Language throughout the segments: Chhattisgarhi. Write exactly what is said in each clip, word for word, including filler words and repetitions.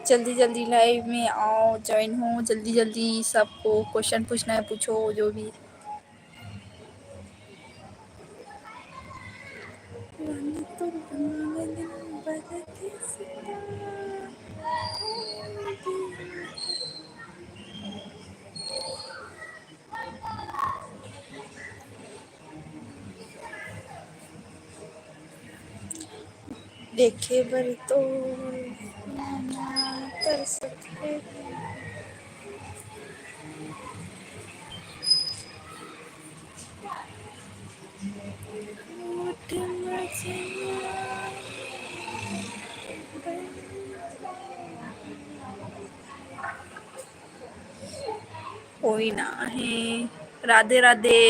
जल्दी जल्दी live में आओ, join हो जल्दी जल्दी। सबको question पूछना है, पूछो जो भी। देखे बर तो नैना तरसत हे। कोई ना हे। राधे राधे।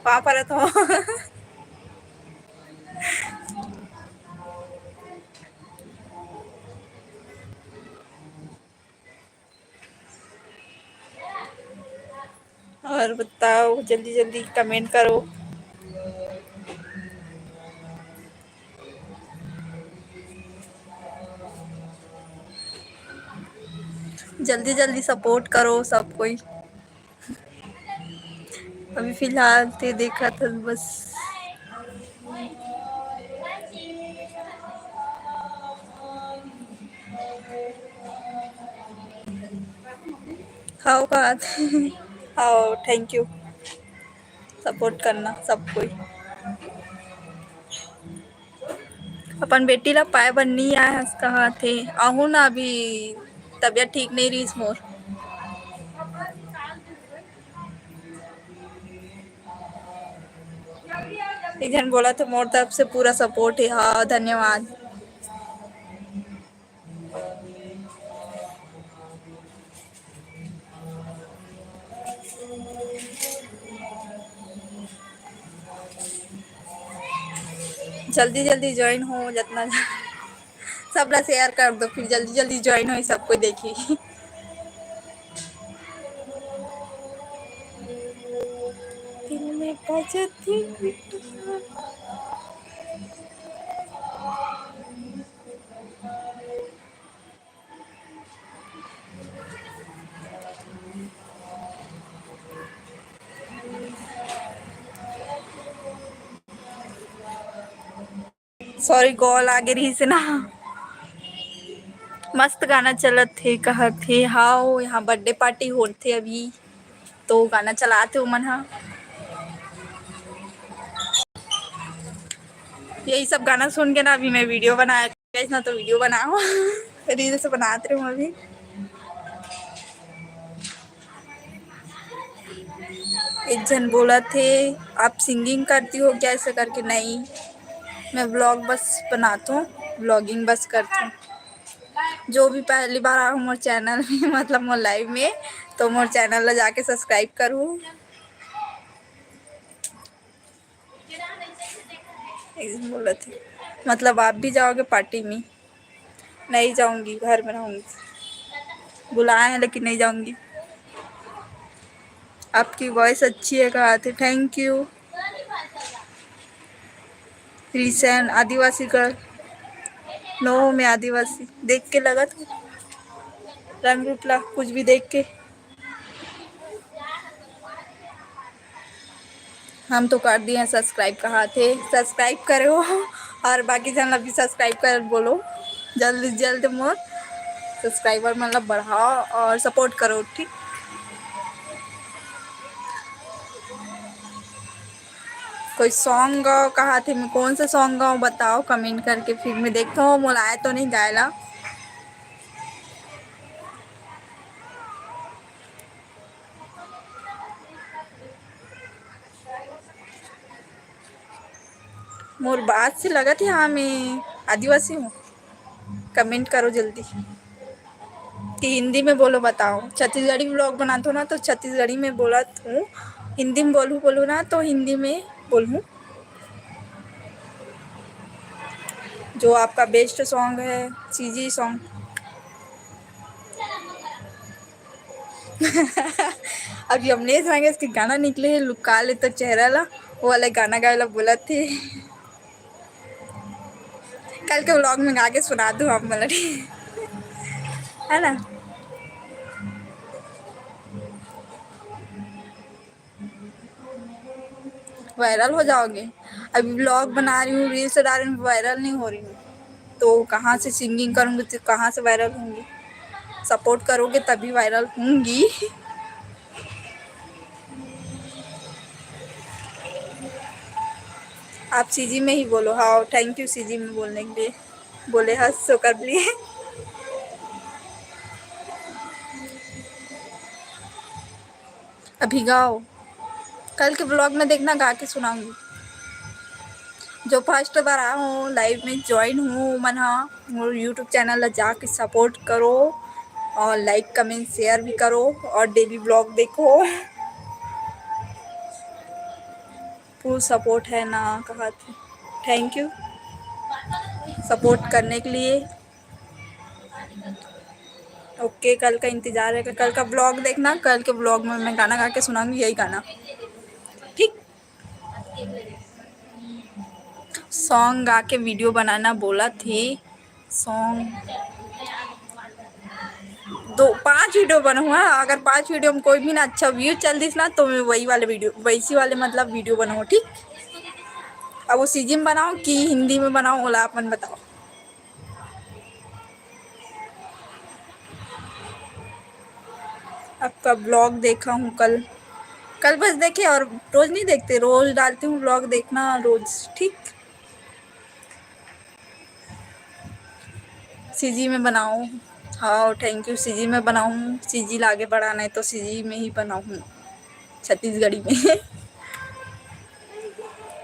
पाँव परत हों। और बताओ, जल्दी जल्दी comment करो। जल्दी जल्दी support करो सब कोई। अभी फिलहाल ते देखत हस बस। हव का? हव, thank you। Support करना सब कोई। अपन बेटी ला पाए बर नी आए हस कहत हे। आहूँ ना, अभी तबियत ठीक नइ रहिस मोर। एक झन बोलत हे, मोर तरफ से पूरा support हे। हाँ, धन्यवाद। जल्दी जल्दी join हो, जतना सब ला share कर दो, फिर जल्दी जल्दी join हो, सब कोई देखी। दिल में बजती Sorry, call आगे रहिस ना। मस्त गाना चलत हे, कहत हे। हाँ, यहाँ birthday party होत हे अभी, तो गाना चलात हे ओमन ह। यही सब गाना सुन के ना अभी मैं video बनाया, guys, ना तो video बनाओ, reels बनात रहे हूँ अभी। एक झन बोलत हे, "आप singing करती हो क्या?" ऐसे करके। नहीं, मैं vlog बस बनात हूँ, vlogging बस करत हूँ। जो भी पहली बार आए हो मोर channel में, मतलब मोर live में, तो मोर channel ला जाके subscribe करो। एक झन बोलत हे, "मतलब आप भी जाओगे party में?" नहीं जाऊंगी, घर में रहूंगी। बुलाए हैं लेकिन नहीं जाऊंगी। आपकी voice अच्छी है, कहा थे, thank you। रिसेन आदिवासी का, नो, मैं आदिवासी देख के लगत हूँ, रंग रूप ला कुछ भी देख के। हम तो कर दिए हैं subscribe, कहा थे subscribe करे हो, और बाकी झन ला भी subscribe कर बोलो, जल्द से जल्द मोर subscriber मतलब बढ़ाओ और support करो, ठीक। कोई song गाओ कहा थे, मैं कौन सा song गाऊँ बताओ comment करके, फिर मैं देखता हूँ मोला आए तो नहीं गाए ला। मोर बात से लगत हे, हाँ, मैं आदिवासी हूँ। Comment करो जल्दी कि हिंदी में बोलो, बताओ। छत्तीसगढ़ी vlog बनात हो ना, तो छत्तीसगढ़ी में बोलत हूँ, हिंदी में बोलूँ, बोलूँ ना, तो हिंदी में बोलूँ। जो आपका best song है, CG song। अभी अमलेश रांगेस के गाना निकले हे, लुका ले तो चेहरा ला, वो वाला गाना गाए ला बोलत हे। कल के vlog में गा के सुना दूँ आप मोला। है ना? वायरल हो जाओगे। अभी व्लॉग बना रही हूँ, रील्स डाल रही हूँ, वायरल नहीं हो रही हूँ, तो कहाँ से सिंगिंग करूँगी, तो कहाँ से वायरल होंगी? सपोर्ट करोगे तभी वायरल होंगी। आप सीजी में ही बोलो। हाँ, थैंक यू सीजी में बोलने के लिए, बोले हस ओकर लिए। अभी गाओ, कल के व्लॉग में देखना, गा के सुनाऊंगी। जो फर्स्ट बार आए हो लाइव में ज्वाइन हो, मन हा मोर यूट्यूब चैनल ला जाके सपोर्ट करो और लाइक, कमेंट, शेयर भी करो और डेली व्लॉग देखो। फुल सपोर्ट है ना, कहा थी। थैंक यू सपोर्ट करने के लिए। ओके, कल का इंतजार है, कल का व्लॉग देखना। कल के व्लॉग में मैं गाना गा के सुनाऊंगी, यही गाना, ठीक? सॉन्ग गा के वीडियो बनाना बोला थी। सॉन्ग दो पांच वीडियो बनाऊँ, हाँ। अगर पांच वीडियो में कोई भी ना अच्छा व्यू चल दिस ना, तो मैं वही वाले वीडियो, वैसी वाले मतलब वीडियो बनाऊँ, ठीक? अब वो सीजी में बनाऊँ कि हिंदी में बनाऊँ, ओला अपन बताओ। आपका व्लॉग देखा हूँ कल, कल बस देखे और रोज नहीं देखते, रोज डालती हूँ व्लॉग, देखना रोज, ठीक? सीजी में बनाऊँ। हाँ, थैंक यू। सीजी में बनाऊँ, सीजी ला आगे बढ़ाना है तो सीजी में ही बनाऊँ छत्तीसगढ़ी में।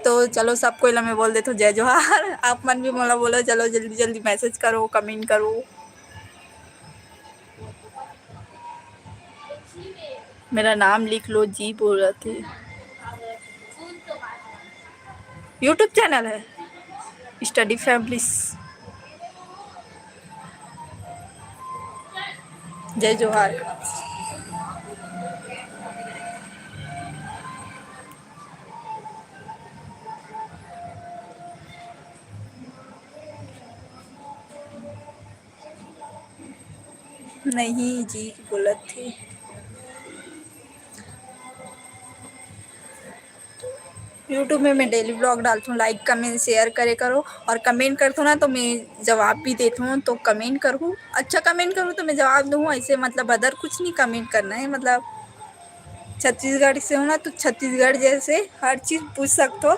तो चलो, सब कोई ला मैं बोल देता हूँ जय जोहार। आप मन भी मोला बोलो, चलो जल्दी जल्दी मैसेज करो, कमेंट करो। मेरा नाम लिख लो जी, बोलत हे। यूट्यूब चैनल है स्टडी फैमिलीज। जय जोहार। नहीं जी, बोलत हे। YouTube में मैं डेली व्लॉग डालथूँ, लाइक, कमेंट, शेयर करे करो। और कमेंट करथो ना, तो मैं जवाब भी देथूँ, तो कमेंट करहू, अच्छा कमेंट करहू, तो मैं जवाब दूँ। ऐसे मतलब अदर कुछ नहीं कमेंट करना है, मतलब छत्तीसगढ़ से हो ना, तो छत्तीसगढ़ जैसे हर चीज़ पूछ सकथो,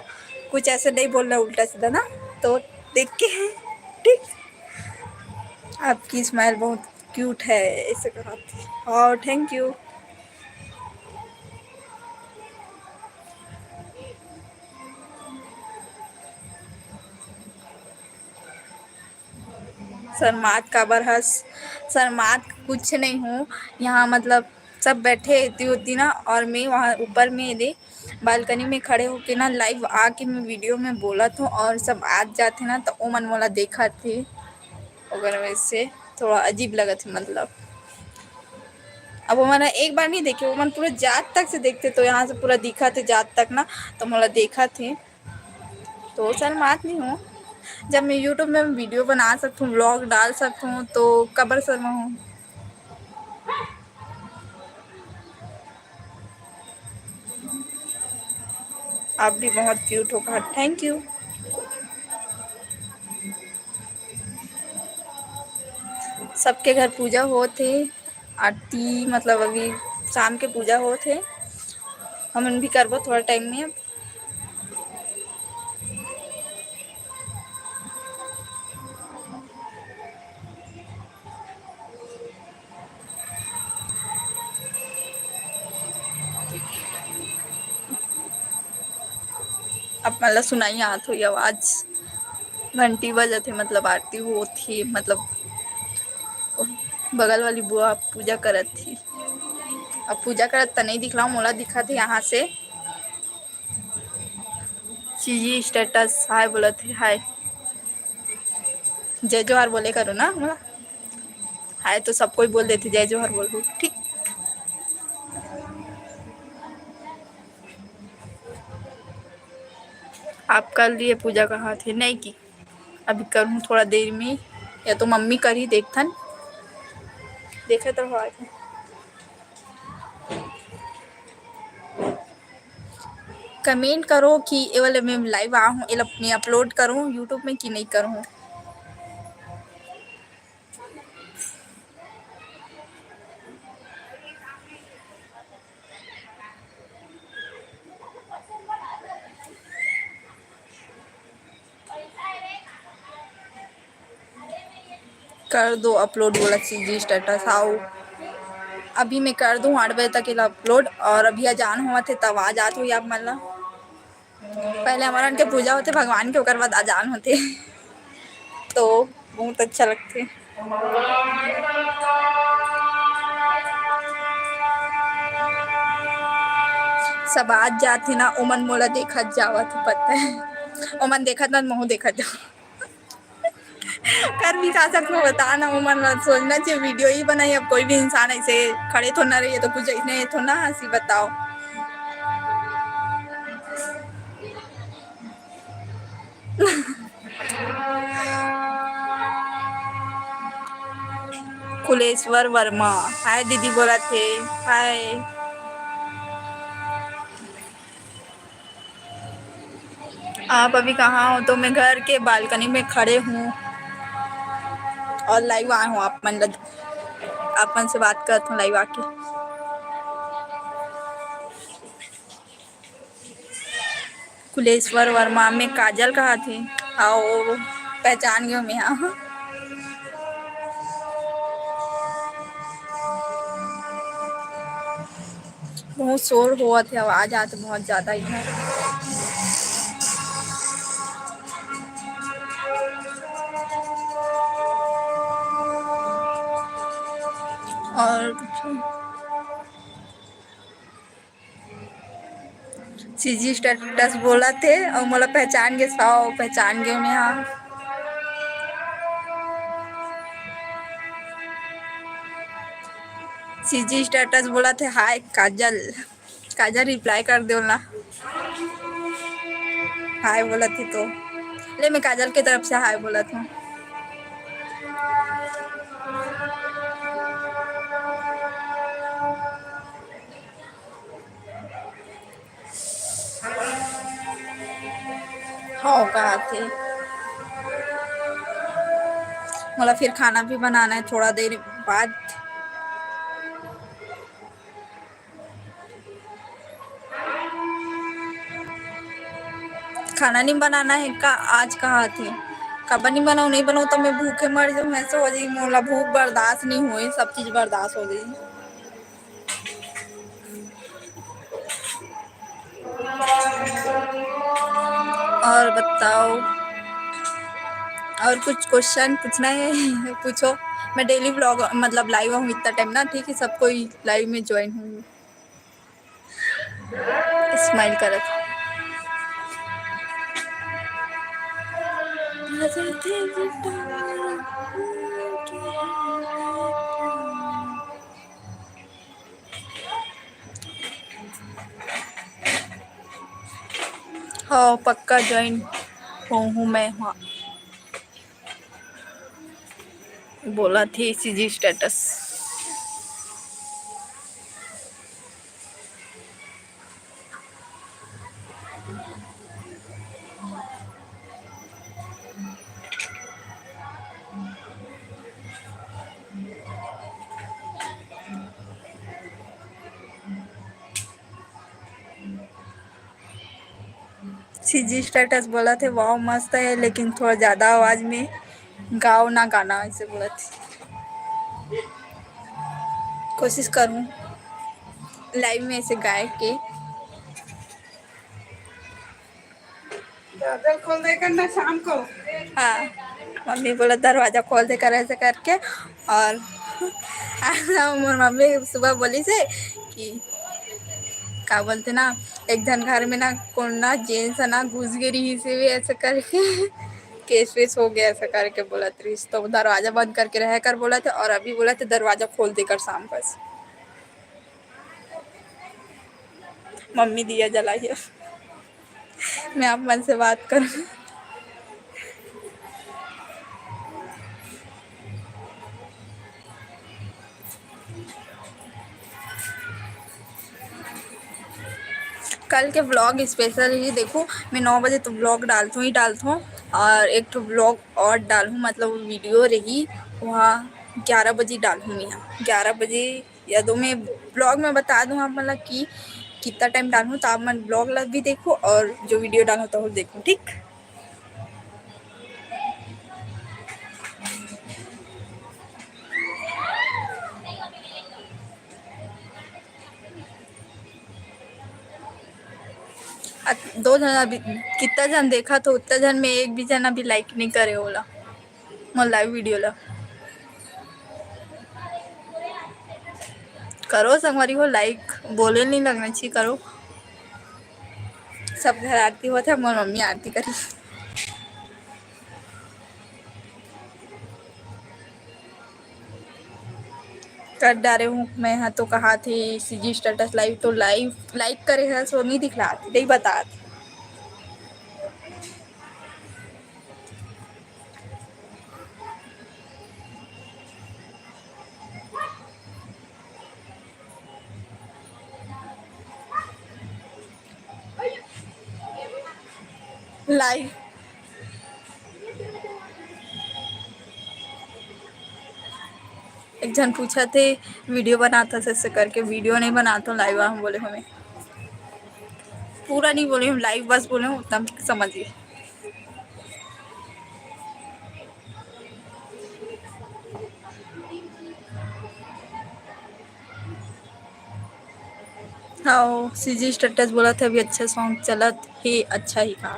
कुछ ऐसे नहीं बोलना उल्टा सीधा ना, तो देख के, ठीक। आपकी स्माइल बहुत क्यूट है, ऐसे कहा थी। और थैंक यू। शर्मात काबर हस? शर्मात कुछ नहीं हूँ, यहाँ मतलब सब बैठे एती ओती ना, और मैं वहाँ ऊपर में दे बालकनी में खड़े होके ना लाइव आके मैं वीडियो में बोलत हूँ, और सब आत जात हे ना, तो ओमन मोला देखत हे, ओकर वजह से थोड़ा अजीब लगत हे। मतलब अब ओमन एक बार नहीं देखे, ओमन पूरा जात तक से देखते, तो यहाँ से पूरा दिखत हे जात तक ना, तो मोला देखत हे। तो शर्मात नहीं हूँ, जब मैं YouTube में वीडियो बना सकती हूँ, व्लॉग डाल सकती हूँ, तो कबर शर्मा हूँ। आप भी बहुत क्यूट हो कहा, थैंक यू। सबके घर पूजा होत हे, आरती, मतलब अभी शाम के पूजा होत हे, हमन भी करबो थोड़ा टाइम में। आप मन ला सुनाई आत होही आवाज, घंटी बजत हे, मतलब आरती होत हे, मतलब बगल वाली बुआ पूजा करत हे। अब पूजा करत त नहीं दिखला, मोला दिखत हे यहाँ से। सीजी स्टेटस हाय बोलत हे, हाय। जय जोहार बोले करो ना मोला। हाय तो सब कोई बोल देथे, जय जोहार बोलहू, ठीक। आप कर लिए पूजा कहा थे, नहीं की? अभी करूँ थोड़ा देर में, या तो मम्मी करी, देखथन। देखत रहो आगे। Comment करो कि ये वाले मैं live आ हूँ, ये ला मैं upload करूँ YouTube में कि नहीं करूँ। कर दो upload बोला CG status। हाव, अभी मैं कर दूँ आठ बजे तक एला upload। और अभी अजान होवत हे, तब आ जात होही आप मन ला। पहले हमर मन के पूजा होथे भगवान के, ओकर बाद अजान होथे, तो बहुत अच्छा लगथे। सब आज जात हे ना, ओमन मोला देखत जावत हे, पता है, ओमन देखत ना, महू देखत जावत। कर भी का सकथो, बता ना, ओमन ला सोचना चाहिए, video ही बनाई। अब कोई भी इंसान ऐसे खड़े थोड़ा ना रही, तो कुछ ऐसने थोड़ा ना हंसी, बताओ। कुलेश्वर वर्मा, हाय दीदी बोलत हे, हाय। आप अभी कहाँ हो? तो मैं घर के balcony में खड़े हूँ और live आए हूँ आप मन ल-, आप मन से बात करत हूँ live आके। कुलेश्वर वर्मा, मैं काजल कहाथे। हाव, पहचान गेव मैं, हाँ। बहुत शोर होवत हे, आवाज आत बहुत ज्यादा इधर। और कुछ CG status बोलत हे अउ मोला पहचान गे, साव पहचान गे मैं, हाँ। CG status बोलत हे, हाय काजल, काजल reply कर दे ना, हाय बोलत हे तो। ले, मैं काजल के तरफ से हाय बोलत हूँ। हाँ, कहाथे। मोला फिर खाना भी बनाना है थोड़ा देर बाद। खाना नहीं बनाना है का? आज कहाथे, काबर नहीं बनाओ, नहीं बनाओ तो मैं भूखे मर जाऊँ, ऐसे हो जाई। मोला भूख बर्दाश्त नहीं होए, सब चीज बर्दाश्त हो जाई। और बताओ, और कुछ question पूछना है? पूछो। मैं daily vlog, मतलब live हूँ इतना time ना, ठीक है, सब कोई live में join हूँ। Smile करत। हाँ, पक्का join होहूँ मैं, हाँ। बोलथे CG status। CG status बोलथे, वाओ, मस्त है, लेकिन थोड़ा ज्यादा आवाज में गाओ ना गाना, ऐसे बोलथे। कोशिश करूँ live में ऐसे गाए के। दरवाजा खोल दे कर ना शाम को। हाँ, मम्मी बोला, "दरवाजा खोल दे कर," ऐसे करके। और मोर मम्मी सुबह बोलिस हे कि का बोलथे ना, एक झन घर में ना कोन ना gents ना घुस गे रिहिस हे ऐसे करके, case वेस हो गया ऐसे करके बोलत रिहिस। तो दरवाजा बंद करके रहे कर बोलथे, और अभी बोलथे, "दरवाजा खोल दे कर शाम को।" मम्मी दिया जलाई हे। मैं आप मन से बात करूँ। कल के vlog special ही देखो, मैं नौ बजे तो vlog डालथों ही डालथों, और एक ठो vlog और डालहूँ, मतलब video रही, वहाँ ग्यारह बजे डालहूँ मैं, यहाँ ग्यारह बजे या दो में vlog में बता दूँ आप, मतलब कि कितना टाइम डालहूँ, तो आप मन vlog ला भी देखो और जो video डालहूँ तो देखो, ठीक। अ, दो झन अभी, कितना झन देखा तो उतना झन में एक भी झन अभी like नहीं करे होला मोर live video ला। करो संगवारी हो like, बोले नहीं लगना चाहिए, करो। सब घर आरती होत हे, मोर मम्मी आरती करी। कर डारे हूँ मैं हा, तो कहा थे CG status live, तो live like करे है, सो नहीं दिखला, नहीं बता। Live एक झन पूछा थे, video बनाता से, से करके, video नहीं बनाता live, हम बोले हमें पूरा नहीं बोले, हम live बस बोले, उतना समझिए। हाँ, CG status बोलत हे अभी अच्छा song चलत हे, अच्छा ही कहा।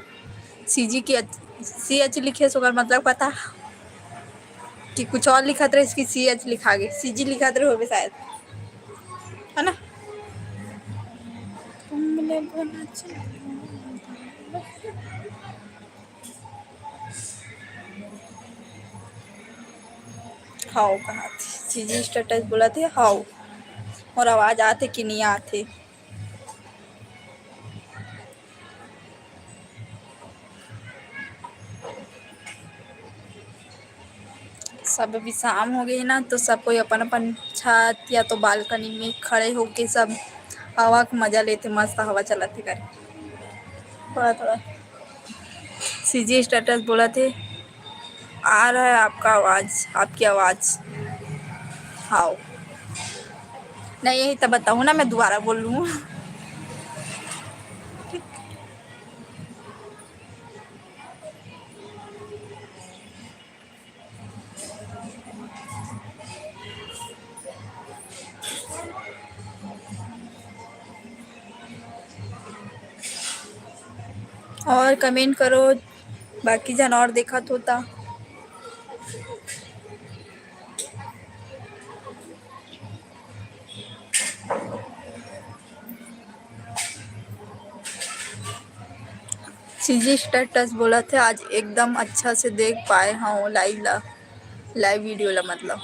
CG के अच-, CH लिखे हे, ओकर मतलब पता कि कुछ और लिखत रहे, इसकी CH लिखा गे, CG लिखत रहे होबे शायद, है ना? हव, कहा थे। CG status बोलत हे, हव। मोर आवाज आथे कि नहीं आथे? सब अभी शाम हो गई ना, तो सब कोई अपन अपन छत या तो balcony में खड़े होके सब हवा के मजा लेथे, मस्त हवा चलत हे करके। थोड़ा थोड़ा CG status बोलत हे, आ रहा है आपका आवाज, आपकी आवाज। हव, नहीं यही तो बताऊँ ना, मैं दोबारा बोल लूँ। और comment करो, बाकी झन और देखत हो ता। CG status बोलत हे, आज एकदम अच्छा से देख पाए हव live ला, live video ला मतलब।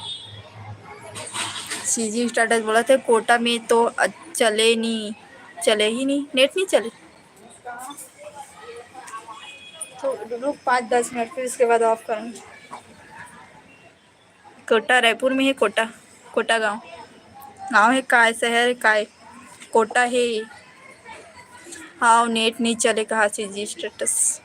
CG status बोलत हे, कोटा में तो अ-, चले नी, चले ही नी, net नहीं चले। तो रुक पाँच दस मिनट, फिर इसके बाद off करूँगी। कोटा रायपुर में हे, कोटा, कोटा गाँव। गाँव हे काय, शहर हे काय? कोटा हे। हव, net नहीं चले कहा CG status।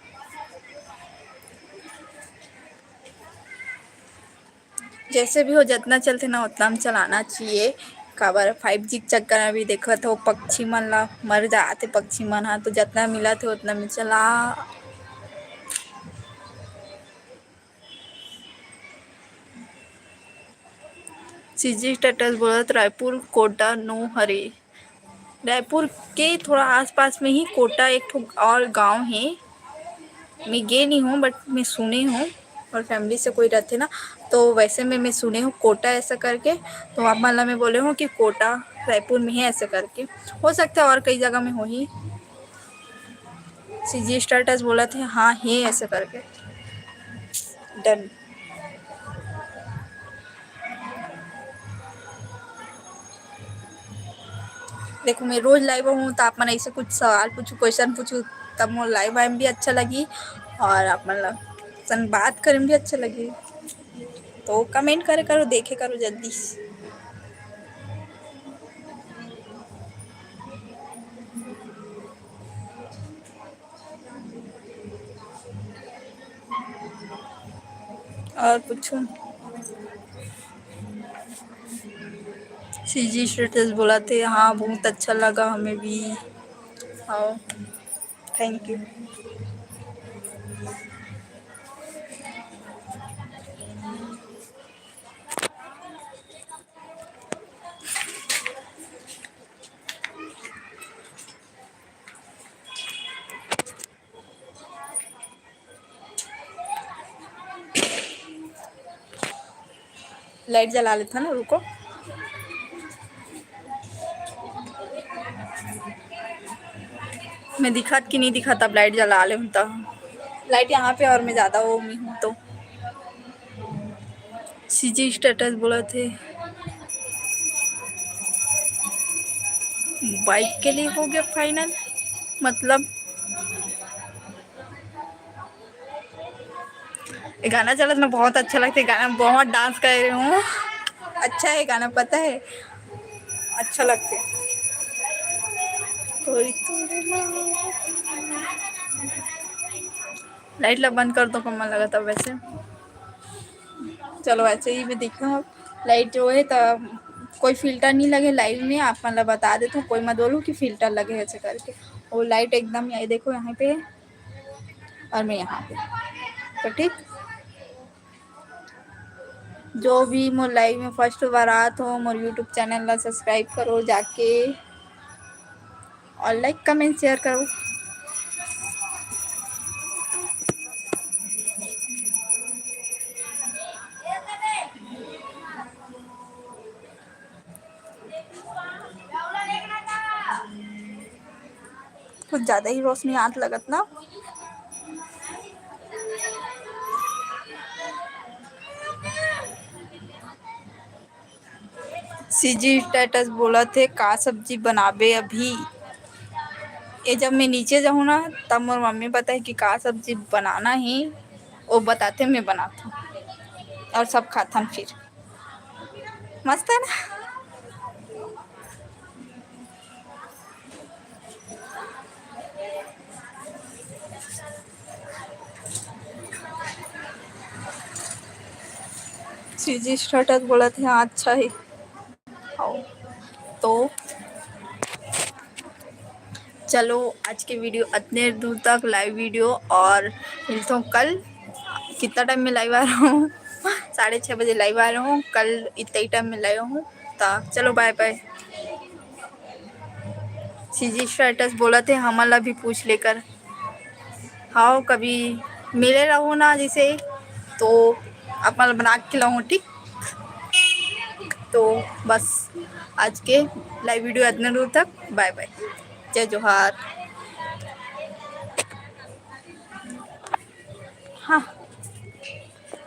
जैसे भी हो, जितना चलथे ना, उतना में चलाना चाहिए। काबर five G के चक्कर में भी देखत हो, पक्षी मन ला मर जाथे, पक्षी मन हा, तो जितना मिलत हे, उतना में चला। CG status बोलत, रायपुर कोटा नो हरे। रायपुर के थोड़ा आसपास में ही कोटा एक ठो और गांव हे। मैं गे नहीं हूँ, but मैं सुने हूँ, और family से कोई रहथे ना, तो वैसे में मैं सुने हूँ कोटा ऐसा करके। तो आप मन ला मैं बोले हूँ कि कोटा रायपुर में है ऐसा करके। हो सकता है और कई जगह में होही। CG status बोलत हे, हाँ, हे ऐसे करके। Done। देखो, मैं रोज live हूँ, तो आप मन ऐसे कुछ सवाल पूछू, question पूछू, तब मोर live आए में भी अच्छा लगी और आप मन ला सन बात करे में भी अच्छा लगी। तो comment करे करो, देखे करो जल्दी। और पूछूं? सीजी स्टेटस बोलथे, हाँ, बहुत अच्छा लगा हमें भी। हाँ, thank you। लाइट जला लेथन ना, रुको। मैं दिखत कि नहीं दिखत, अब लाइट जला लेहूं त। लाइट यहाँ पे और मैं ज़्यादा वो में हूँ तो। सीजी स्टेटस बोलथे, बाइक के लिए हो गया फाइनल, मतलब ये गाना चलत ना, बहुत अच्छा लगथे, गाना में बहुत डांस कर रही हूँ। अच्छा है गाना, पता है, अच्छा लगथे। लाइट ला बंद कर दो, कम लगता वैसे। चलो, ऐसे ही मैं देखा हूँ, लाइट जो है तो कोई फिल्टर नहीं लगे लाइव में, आप मन ला बता देता हूँ, कोई मत बोलो कि फिल्टर लगे है ऐसे करके। वो लाइट एकदम, ये देखो यहाँ पे, और मैं यहाँ पे, तो ठीक। जो भी मोर लाइव में फर्स्ट बार आत हो, मोर YouTube चैनल ला सब्सक्राइब करो जाके, और लाइक, कमेंट, शेयर करो। कुछ ज़्यादा ही रोशनी आत लगत ना। सीजी स्टेटस बोलथे, का सब्जी बनाबे अभी? ये जब मैं नीचे जाहूँ ना, तब मोर मम्मी बताही कि का सब्जी बनाना ही, वो बताथे, मैं बनाथूँ और सब खाथन फिर। मस्त है ना? सीजी स्टेटस बोलथे, हाँ, अच्छा है। आओ। तो चलो, आज के वीडियो अतने दूर तक, लाइव वीडियो, और मिलता हूँ कल। कितना टाइम में लाइव आ रहा हूँ? साढ़े छः बजे लाइव आ रहा हूँ कल, इतना ही टाइम में लाइव हूँ। तो चलो, बाय बाय। सीजी स्टेटस बोलथे, हमन ला भी पूछ लेकर। हाँ, कभी मिले रहो ना, जैसे, तो अपन बना के खिलाऊँ, ठीक? तो बस, आज के लाइव वीडियो इतने दूर तक। बाय बाय, जय जोहार। हाँ।